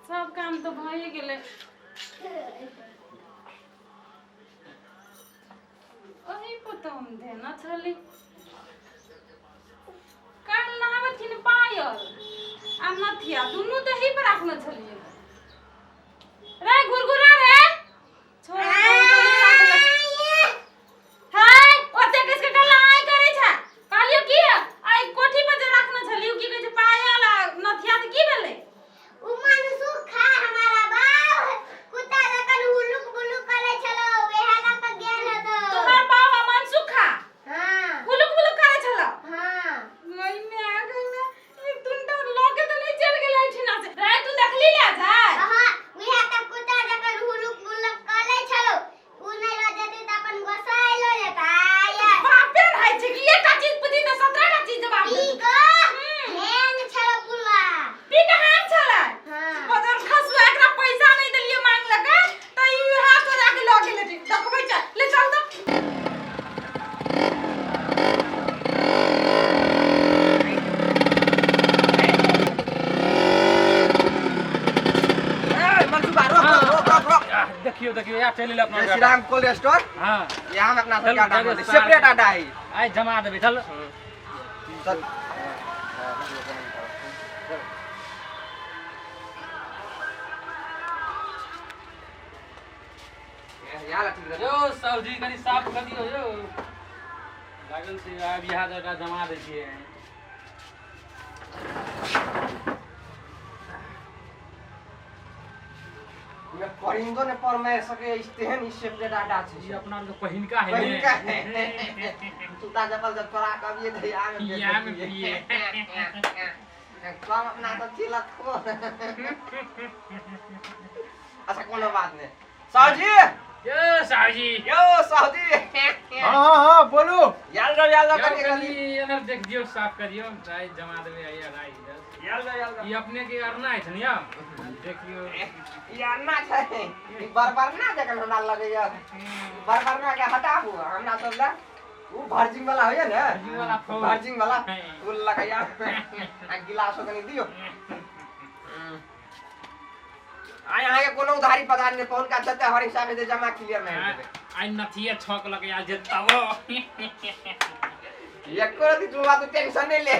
सब काम तऽ भए गेलै। ओही पर तऽ हम देने छली। काल्हि नहाबथिन पायल आ नथिया दुनू तऽ एही पर राखने छलियै। रे घुरघुरा रे छोड़ा हाय ओते किस के गल्ला आइ करै छै। कहलियो की आइ कोठी पर जे राखने छलियो की कहै छै पायल आ नथिया तऽ की भेलै? उ मनसुख खा हमारा बाप कुत्ता जखन हुलुक बुलुक करै छलो वेहा लऽ कऽ गेल हेतौ। तोहर बाप आ मनसुख खा हाँ हुलुक बुलुक करै छलो? हाँ। गई में आ गई में ई तुनटा लके तऽ नहीं चल गेलै एहिठिना से। रे तू देखली ले जाय? हाँ वेहा तऽ कुत्ता जखन हुलुक बुलुक करै छलो उ नहि लऽ जेतै तऽ अपन गोसाइ लऽ जेतै। बापे रहै छै कि एकटा चीज पूछी तऽ 17 टा चीज जवाब पी देतौ। कऽ हेंग छलो पुला। पी के हांग छलै? हाँ। बदर खसुआ एकरा पैसा नहीं देलियै मांगलकै तऽ ई उएह चोरा के लऽ गेलै। देखबै चल ले चल तऽ। मनसुबा रोक रोक रोक रोक। देखियो देखियो यार चलि अपना जय श्री राम कोल्ड स्टोर। हां यहाँ में अपना चल, सबके अड्डा चल, बनतै, सेपरेट अड्डा है। आइ जमा देबै चल। चल यार ठीक रह। यो सब्जी कनि साफ कर दियो यो लागल छै आब इएह जगह जमा दै छियै। ये परिंदो ने पर मारि सके तेहन ई सेपरेट अड्डा छै। ई अपना आरके पहिनका है ने। पहिनका है। जूता चप्पल जब तोरा कभिए दै आमे पिए आमे पिए। कम अपना सब चिलक खो। अच्छा कोनो बात नहीं साहु जी। यो साहु जी। यो साहु जी। हाँ हाँ हाँ बोलू। याल जाओ याल जाओ यो कनी कनि कनी एनर देख दियो साफ करियो आइ जमा देबै आइ आइ। याल जाओ याल जाओ। ई अपने के अरना अछि ने यौ देखियो। ई अरना छै ई बरबरना जखन हमरा लगैया बरबरना के हटाबू हमरा सब लए उ भर्जिंग वाला होइया ने भर्जिंग वाला फूल। भर्जिंग वाला फूल लगैया आ गिलासो कनी दियो। आइ अहाँके कोनो उधारी पधारी नहि पहुनका जते हर हिसाब हेतै जमा क्लियर नहि हेतै। आइ नथिये छक लगे आ जेतबो। एको रति तू बात टेंशन नहि ले।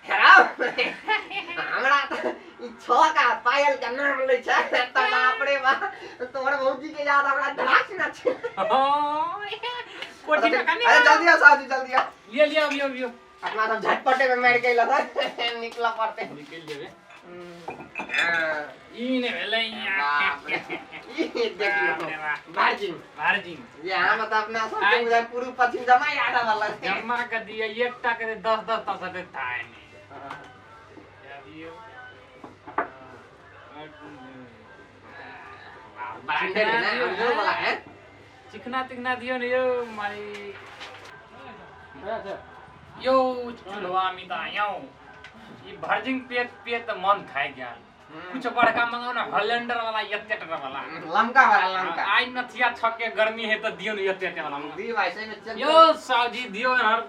हेराउ हमरा तऽ ई छक आ पायल के नाम लै छै तऽ बाप रे बाप तोहर भौजी के याद हमरा धराक ना छै। कोठी में कनी अरे जल्दी आओ साहु जी जल्दी आओ। लियो लियो अबियो अबियो। अपना सब झटपटे में मारि के अइलऽ निकलऽ पड़तै। निकलि जेबै। हाँ। ई ने भेलै बाप रे। ई देखियौ बाप रे बाप। भार्जिंग। भार्जिंग। यहाँ मतलब अपना सब के बुझाय पूर्व पश्चिम जमा याद आवल छै। जमा के दिए एकटा के 10 10 टा सटे थाय ने। चिन्है ने ओरिजिनल वाला है। चिकना तिकना दियो ने यो मारी। यो चूल्हा मिता यो ई भर्जिंग पेट पेट त मन खाइ गेल। कुछ बड़का मंगाओ ना हॉलैंडर वाला एते टका वाला लमका वाला लमका। आई नथिया छक के गर्मी है त दियो ने एते एते वाला। दी भाई सही में चल। यो सावजी दियो हर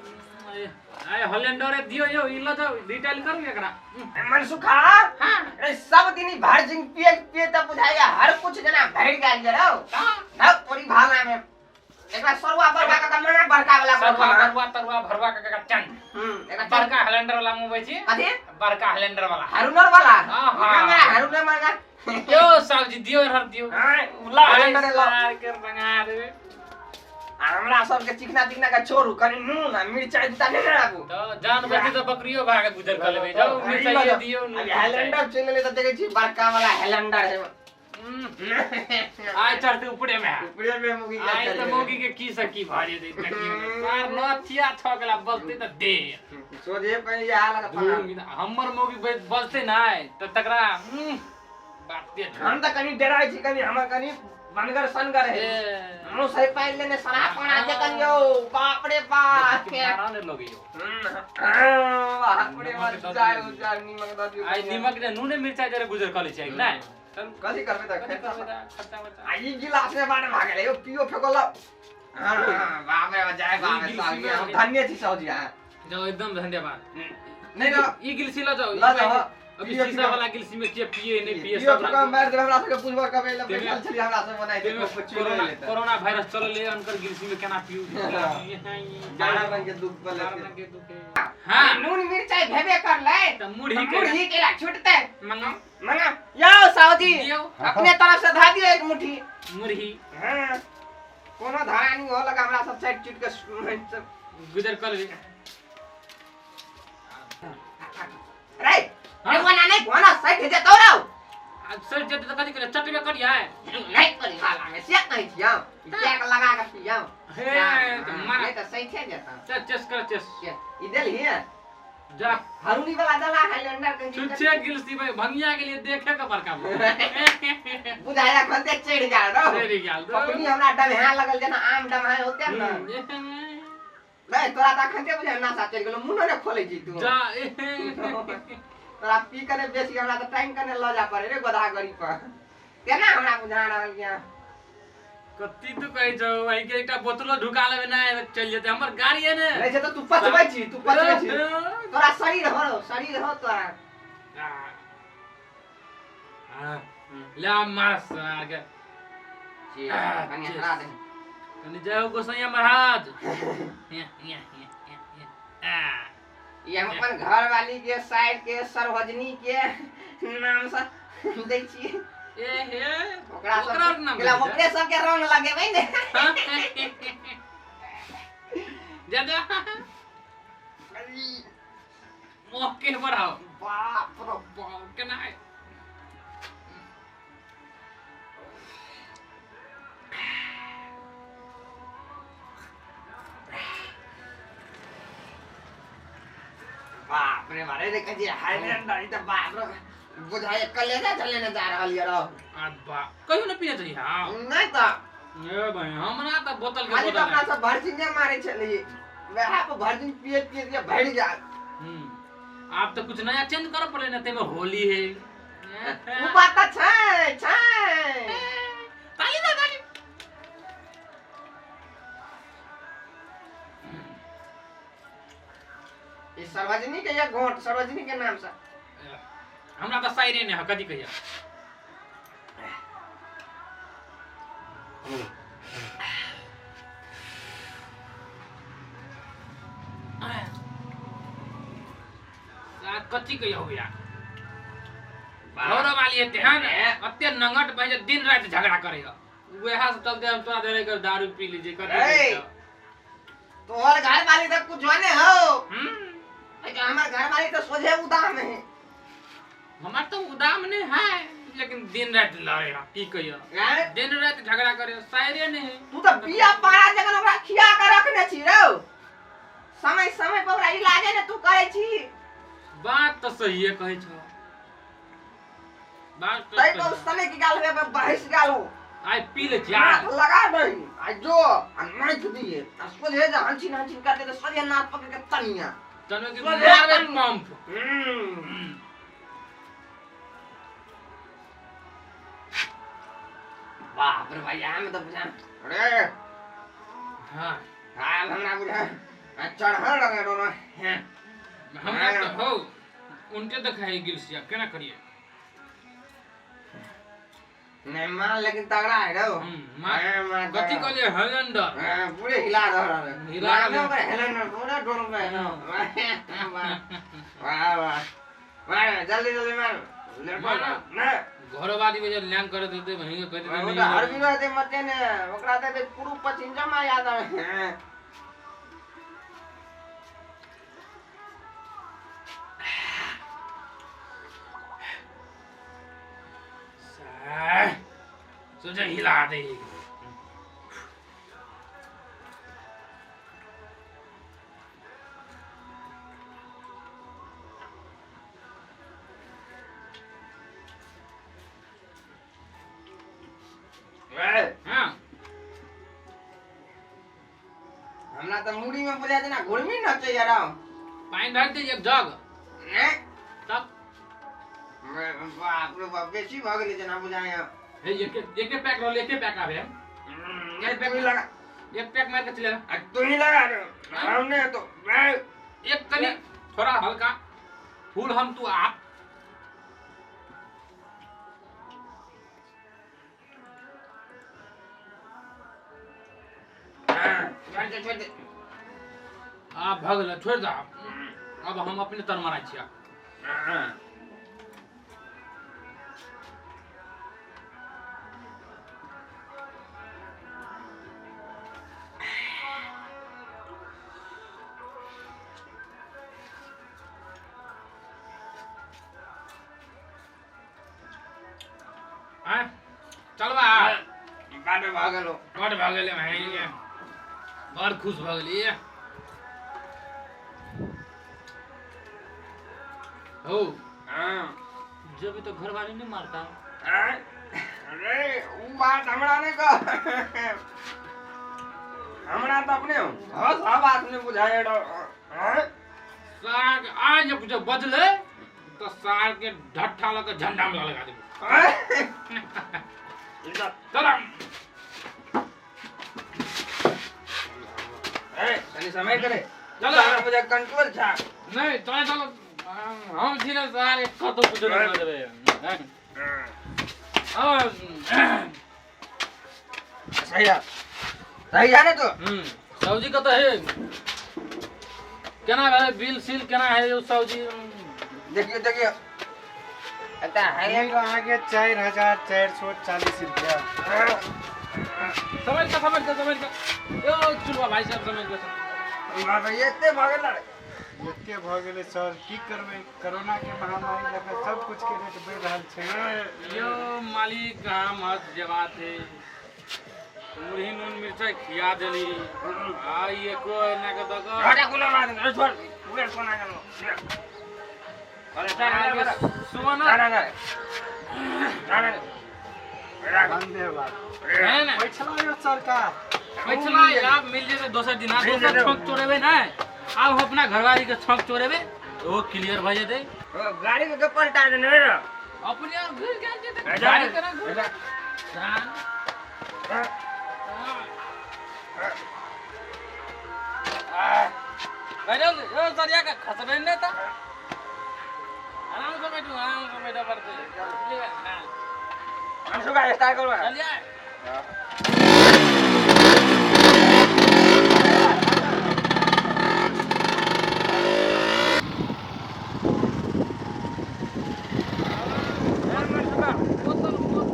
आय हॉलैंडर दियो यो ई ल जाओ रिटेल करू एकरा। मनसुखा। हां अरे सब दिन ई भर्जिंग पिए पिए त बुझाइया हर कुछ जना भरि गेल जे रौ। हां पूरी भाला में एकरा सरुआ बरवा का मना बड़का वाला सरुआ बरवा तरुआ भरवा का का चंद। एकरा बड़का हॉलैंडर वाला मुंह छी। कथी? बड़का हॉलैंडर वाला। हरुनर वाला? हां हां। हमरा हरुनर वाला। यो सावजी दियो हर दियो। हां उला हॉलैंडर ला। सार के रंगा देबे। हमरा सब के चिकना चिकना के छोड़ू कनी नून आ मिरचाई दूटा ने राखू। त जान बची त बकरियो भाग गुजर कर लेबे। जाओ मिरचाई दियो नून। अभी हॉलैंडर चलि एलै त देखै छी बड़का वाला हॉलैंडर है। आइ चढ़ते ऊपरे में। ऊपरे में मुगी के आइ त मुगी के की से की भारी दे देखियो सार नथिया छकला बजते त दे। सोझे कहीं हाल का हमर मुगी बजते नै त तकरा बात दे। हम त कनी डराइ छी कनी हमर कनी बनगर सनगर है। मुंह से पाइल लेने सरा पाना जे कनी यो बाप रे बाप। मारा ने लगियो। बाप रे बाप जाय जाय निमक द दियो। आइ निमक ने नूने मिरचाई जरे गुजर कलै छै नै। कथी करबै त खर्चा बचा। आ ई गिलास में बार भागल यो पियो फेकल। हां बाप रे जाय बाप रे साहु हम धन्य छी साहु जी। हां जाओ एकदम धन्यवाद। नहीं ना ई गिलसी ल जाओ ल जाओ। अभी शीशा वाला गिलसी में के पिए नहीं पिए सब मार दे। हमरा सबके पूछबा कबे ल बैठल छली हमरा सब बनाई दे कोरोना कोरोना वायरस चलले अनकर गिलसी में केना पीऊ 12 रंग के दुख बले के दुख। हां नून मिरचाई भेबे करलै त मुरही के मुरही केला छुटतै। मंगाओ मंगा याओ साउदी अपने तरफ से धा दियो एक मुट्ठी मुरही। हां कोनो धारानी हो लगा हमरा सब साइड चुट के गुजर कर ले रे एगो ना नहीं कोना साइड जेतौ रौ आ सर जेतै त कथि करे चटबे करियै नहीं करी हाला में से कहै छियौ पैक लगा के पियौ हे त मारा नहीं त सही छै जेतौ। चल चेस कर चेस ई देलही जा हरुनी वाला दला हाइलैंडर के छुच्छे गिलसी भाई भंगिया के लिए देखे के बड़का बुझाया खंते चढ़ गेल रौ चढ़ गेल पकनी हमरा डबहा लगल जेना आम डबहा होते न नहीं तोरा त खंते बुझा नासा चढ़ गेलो मुंह ने खोलै छी तू जा तोरा पी कने बेसी हमरा त टाइम कने ल जा पड़े रे गोधा गरी पर केना हमरा बुझा रहल या कत्ती तू कहै छौ वही के एकटा बोतलो ढुका लेबे ना चल जेतै हमर गाड़ी है ने नहीं छै त तू पचबै छी तू पचबै छी तोरा शरीर हो शरीर हो तोरा। हां ले मार सार के कनी हरा दे कनी जय हो गोसैया महाराज। ये हम अपन घर वाली के साइड के सर्वजनी के नाम से दै छी। ए हे ओकरा सब ओकरे सब के रंग लगेबै ने जा जा ओके बढ़ाओ। बाप रे बाप केना है बाप रे मारे देखै छी हाइलैंडर ई त बाप रे बुझाय कलेजा चले ने जा रहल ये रौ। आ बाप कहियो ने पीने चाहिए। हां नहीं त ए भाई हमरा त बोतल के खाली बोतल त अपना सब भर्जिन मारे छली वएह पर भर्जिन पिए पिए के भरि जा। आप तो कुछ नया चेंज कर पड़े ना तेमे होली है उ बात त छै छै ताली दे ताली। ई सर्वजनी के या घोट सर्वजनी के नाम से हमरा त साइरे ने ह कथि कहिया कथि कहिया हो गया घर वाली है ध्यान अत्ते नंगट बहे दिन रात झगड़ा करे वएह से चलते हम तोरा देरे के दारू पी लीजिए कथि तोहर घर वाली त कुछ ने हो। हमर घर वाली तो सोझे उदाम है। हमार तो उदाम नहीं है लेकिन दिन रात लड़े की कहियो दिन रात झगड़ा करे सायरे नहीं। तू तो बिया पारा जगन ओकरा खिया के रखने छी रौ समय समय पर ओकरा इलाज ने तू करे छी। बात तो सही है कहै छौ बात तो तै तो समय की गाल पे बहस गाल हो आई पी ले जा लगा दही आ जो आ नाच दिए आ सोझे जे हंचिन हंचिन करते त सोझे नाक पकड़ के तनिया तनो के मारबे पंप। बाप रे भाई आम त बुझा अरे हां हां हमरा बुझा चढ़ल लगे रो हमरा त हो उनके देखाई गिलसिया केना करिए नहीं मार लेकिन तगड़ा है रो। मार गति कहले हॉलैंडर पूरे हिला रहल है हिला रहल हॉलैंडर पूरा डोल पे है वाह वाह वाह जल्दी जल्दी मार ना घरवाली में जब लैंग कर देते वहीं के कहते नहीं तो हर बिना दे मते ने ओकरा दे पुरु पचिन जमा याद आवे। सोचे हिला दे हाँ हमरा त मुड़ी में बुझा देना घुर्मी नचे यार पानी भर दे एक जग ने तब बाप रे बाप बेसी भ गेलै जेना बुझाय। हे एक एक पैक रहल एक पैक आबे एक पैक लगा एक पैक मार के चले आ तू ही लगा रे हमने तो एक तनी थोड़ा हल्का फूल हम तू आप छोड़ दे छोड़ दे। आब भऽ गेलै, छोड़ि दे आब। आब हम अपने तर मारै छियै। आँय, चलबा। बड भऽ गेलो। बड भऽ गेलै भाइ, बड़ खुश भऽ गेलियै हौ। हाँ। जब तो घरवाली नहीं मारता। अरे उ बात हमरा नहि कह, हमरा तऽ अपने हस बात नहि बुझाय। साग आज जे कुछ बजले तो साग के ढट्ठा लऽ के झंडा में लगा देबो। चल। तनी समय करे। चल। हमरा बुझाय कंट्रोल छा। नहीं, चल चल, हम छी ने सार, कतौ कुछ नहीं कर देबे। हाँ। सही है, सही है ने तो। सब्जी कतऽ है? केना भेलै बिल सिल, केना है यौ सब्जी? देखियो देखियो, एता है। बिल अहाँके 4440 रुपया। समझ के, समझ के, समझ के यौ चुलवा भाई साहब, समझ के। बाप रे, एते भऽ गेल रे। एते भऽ गेलै सर, की करबै, कोरोना के महामारी लऽ कऽ सब कुछ के रेट बढ़ि रहल छै। यो मालिक, हम हस जे बात है, मुरही नून मिरचाई खिया देली आ एको एना के दऽ कऽ। हटा, कोनो बात नहीं, छोड़, पूरे सोना गेलो। अरे चल चल। सुमन। ना ना ना ना। धन्यवाद। है ने। पैछला यौ सरकार। पैछला आब मिल जेतै दोसर दिन। मिल दोसर जेतै। छौंक चोरेबै नहि, आब हम अपना घरवाली के छौंक चोरेबै, ओ क्लियर भऽ जेतै। गाड़ी के पलटा देने रे। अपने आप घुरि गेल जेतै गाड़ी, केना घुरि जान। बैठो यौ, सरिया के खसबै नहि तऽ। आराम से बैठू, आराम से बैठऽ पड़तै, बुझलियै? हाँ। अंशु का स्टार्ट करो। चलिए। बोतल बोतल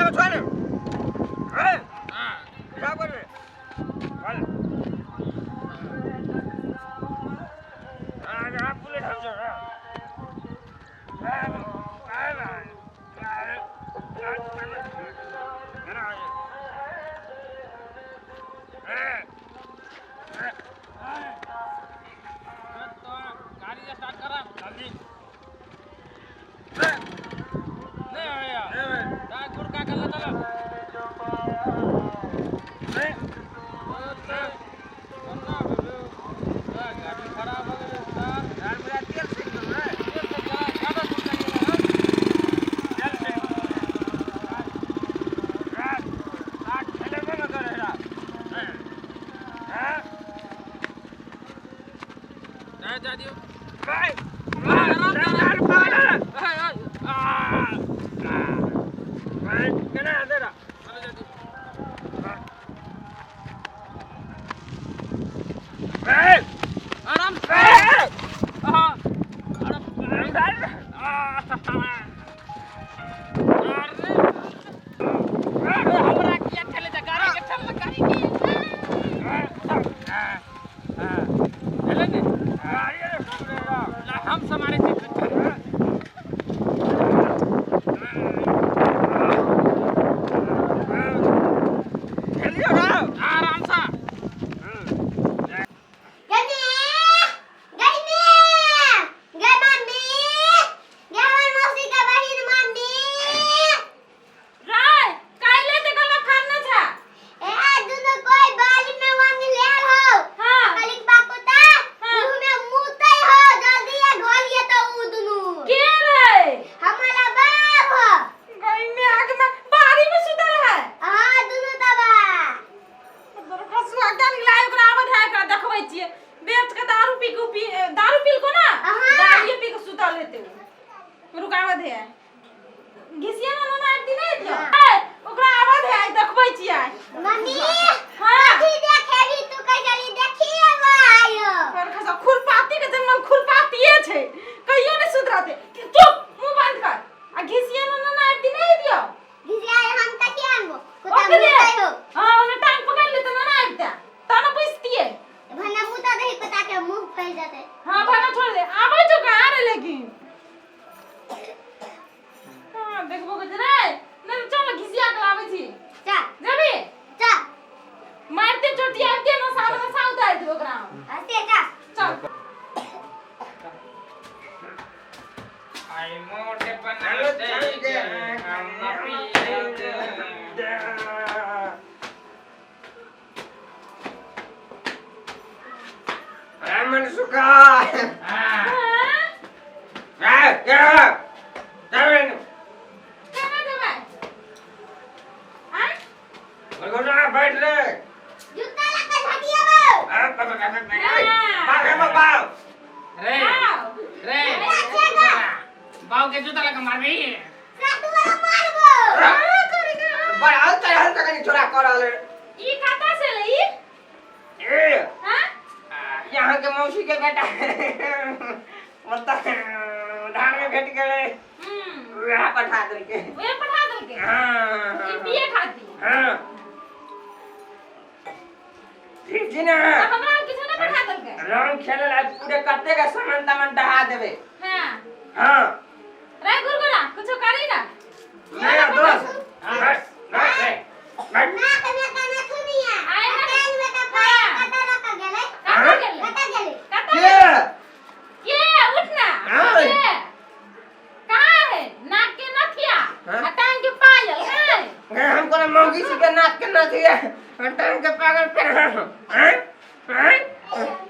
बोतल। हाँ। गाड़ी स्टार्ट करा जल्दी। नहीं भैया, जा गुड़ का कर चलो। गाड़ी खराब हो गेलै सर। तेल तऽ ज्यादा गुड़ का गेलै हन। जा जा दियो। आराम से, आ चलो जा दियो। आराम से। हाँ, अरे अरे अरे, हमरा किया ठेले जा? गाड़ी के ठेल, गाड़ी के ठेले ने। ला, हम समारे छी। आराम से। गने गने गे मम्मी, गे हमर मौसी के बहिन मम्मी। राय काल्हि ते गला फाड़ने छा। ए दुनु कोई बाली में वांग लेल हो। हाँ। कलिक बाकुता। हाँ। मुंह में मुतै हो, जल्दी ये घोलिए तो उ दुनु। के रे? हमारा बाप हो। गई में आग में बारी में सुतल है। हाँ, दुनु तबा। खसुआ के निकला, ओकरा आबत है, एकरा देखबै छियै। बेच के दारू पी के पी, दारू पील को ना। हाँ। दारू पी के सुतल हेतै उ, रुकावत है। घिसिया ना ना आबती नहीं दियो। ए, ओकरा आबत है। आइ देखबै छी आइ। मम्मी, हाँ। कथी देखेबी तू? कहै छली देखिए आयो। पर खसा खुरपाती के जन्मल खुरपातिए छै, कहियो नहीं सुधरते। चुप, मुंह बंद कर आ घिसिए न ना आबि नहीं दियो। घिसियाए हम कथी आनबो? कुत्ता ओकरे। मुतै हो। हां, ओने टांग पकड़ लेते ना ना आबिते ता ना बैसतिए। भन्ना मुता दही, कुत्ता के मुंह फैल जेतै। हां, भाना छोड़ दे, आबै छौ कहाँ रे? लेकिन हां, देखबो के रे नहीं, चल घिसिया के लाबै छी। चल। जेबी? चल। मारते चोटी आबिते ना सामने सा उतार देबो ओकरा हम। हंसे चल। चल। आई मोटे बना दे हम पिया दे। रामन सुखा। हाँ। हां। बैठ। केना जेबै आय? रे। जूता लगा झटिएबो। रे। आओ। रे, बाऊ के जूता लगा मारबी? सातु वाला मारबो। बड़ा हलता हलता कनी छोरा कर रहल। ई कतऽ से ले ई? ए। हां। यहाँ के मौसी के बेटा मतलब धान में भेट गेलै। वएह पठा देलकै। ओए पठा देलकै? हाँ। ई पिए खाती? हाँ, ठीक छी ने? तऽ हमरा किछु नहि पठा देलकै। रंग खेले ला पूरे कते के सामान तामान डहा देबै। हां। हाँ। रे गुरगुरा, कुछो करी ना। नहीं दोस्त, बैठ बैठ बैठ। नाक में का नथुनिया। आय ना। कान में का पायल कतऽ लऽ गेलै? कतऽ गेलै? कतऽ गेलै? कतऽ के? गेलै? के उठ ना। हाँ। के कहाँ है नाक के नथिया? हाँ? आ टांग के पायल कहाँ है? ए, हम कोनो मौगी छी के नाक के नथिया टांग के पागल पर? हैं हैं?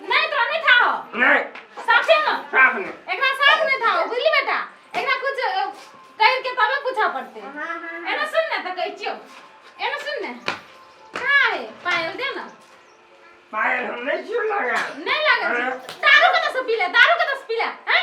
नहीं, तोरा नहीं था हो? नहीं। साफे न? साफ नहीं। एकरा साफ नहीं था हो, बुझली बेटा? एकरा कुछ कह के तबे पूछा पड़ते। हाँ हाँ। एना सुन ना, त कहै छियौ, एना सुन ने, कहाँ है पायल? दे ना। पायल हम नहीं छू लगा। नहीं लागल छै? दारू कतऽ से पी ले? दारू कतऽ से पी ले? हैं?